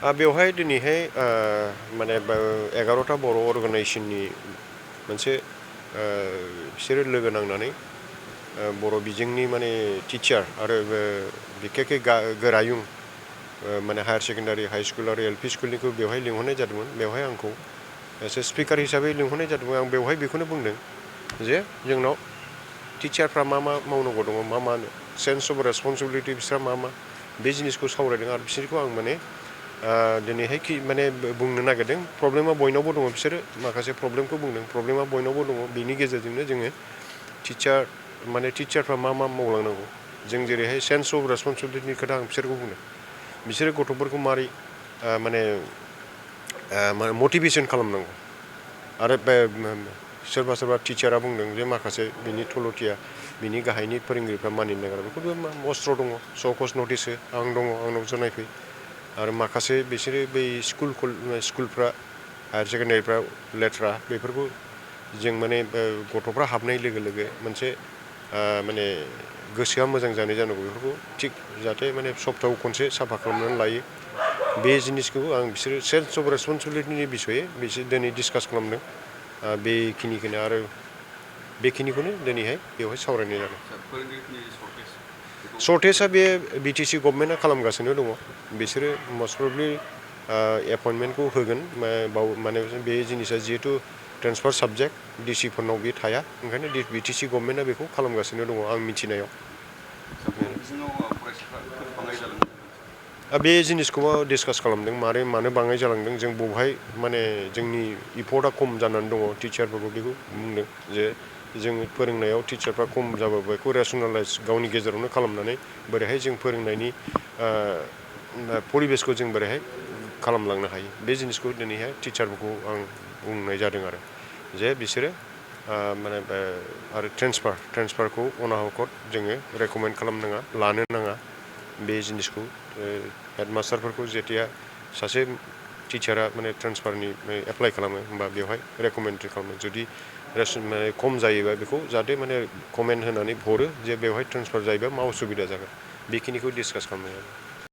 बेवहाय दिनैहाय माने 11टा बर' अर्गानाइजेसननि मोनसे बिसोरो लोगो नांनानै बर' बिजोंनि माने टिचार आरो बिखेखै गोरायुं माने हायार सेकेन्डारि हाई स्कुल आरो एल पि स्कुलनिखौ बेवहाय लिंहरनाय जादोंमोन। बेवहाय आंखौ एसे स्पिकार हिसाबै लिंहरनाय जादोंमोन। आं बेवहाय बेखौनो बुंदों जे जोंनाव टिचारफ्रा मा मावनांगौ दङ, मा सेन्स अफ रेसपन्सिबिलिटि बिस्रा मा बे जिनिसखौ सावरायदों आरो बिसोरखौ आं माने दिनैहाय माने बुंनो नागिरदों प्रब्लेमा बयनावबो दङ। बिसोरो माखासे प्रब्लेमखौ बुंदों, प्रब्लेमा बयनावबो दङ। बेनि गेजेरजोंनो जोङो टिचारफ्रा मा मावलांनांगौ, जों जेरैहाय सेन्स अफ रेसपन्सिबिलिटिनि खोथा आं बिसोरखौ बुंदों। बिसोरो गथ'फोरखौ मारै माने मटिभेसन खालामनांगौ आरो सोरबा टिचारा बुंदों जे माखासे बिनि थल'थिया बिनि गाहायनि फोरोंगिरिफ्रा मानिनो नागिरा। बेखौबो अस्त्र दङ, सकस नटिस हो, आं दङ, आंनाव नायफै। आरो माखासे बिसोरो बै स्कुलफ्रा हायार सेकेन्डारिफ्रा लेथ्रा, बेफोरखौ जों माने गथ'फ्रा हाबनाय लोगो लोगो मोनसे माने गोसोआ मोजां जानांगौ। बेफोरखौ थिग जाहाथे माने सप्तायाव खनसे साफा खालामनानै लायो। बे जिनिसखौ आं बिसोरो सेन्स अफ रेसपन्सिबिलिटिनि बिसयै बिसोर दिनै डिसकास खालामदों। बेखिनिखौनो आरो बेखिनिखौनो दिनैहाय बेवहाय सावरायनाय जादों। सर्टेजआ बे बिटिसि गभर्नमेन्टआ खालामगासिनो दङ। बिसोरो मस्ट प्रबेबलि एपइन्टमेन्टखौ होगोन। माने बे जिनिसा जिहेतु ट्रेन्सफार साबजेक्ट डिसिफोरनाव बे थाया, ओंखायनो बिटिसि गभर्नमेन्टआ बेखौ खालामगासिनो दङ आं मिथिनायाव। बे जिनिसखौ डिसकास खालामदों मानो बाङाय जालांदों। जों बहाय माने जोंनि इफर्टआ खम जानानै दङ टिचारफोरखौ बेखौ बुंदों जे जोङो फोरोंनायाव टिचारफ्रा खम जाबाबो बेखौ रेसनेलाइज गावनि गेजेरावनो खालामनानै बोरैहाय जों फोरोंनायनि परिबेसखौ जों बोरैहाय खालामलांनो हायो, बे जिनिसखौ दिनैहाय टिचारफोरखौ आं बुंनाय जादों आरो जे बिसोरो माने आरो ट्रेन्सफारखौ अनाहकट जोङो रेकमेन्ड खालामनाङा, लानो नाङा। बे जिनिसखौ हेडमास्टारफोरखौ जेथिया सासे टिचारा माने ट्रेन्सफारनि एप्लाइ खालामो होमबा बेवहाय रेकमेन्ड खालामो। जुदि माने खम जायोबा बेखौ जाहाथे माने कमेन्ट होनानै हरो जे बेवहाय ट्रेन्सफार जायोबा मा उसुबिदा जागोन, बेखिनिखौ डिसकास खालामनाय जादों।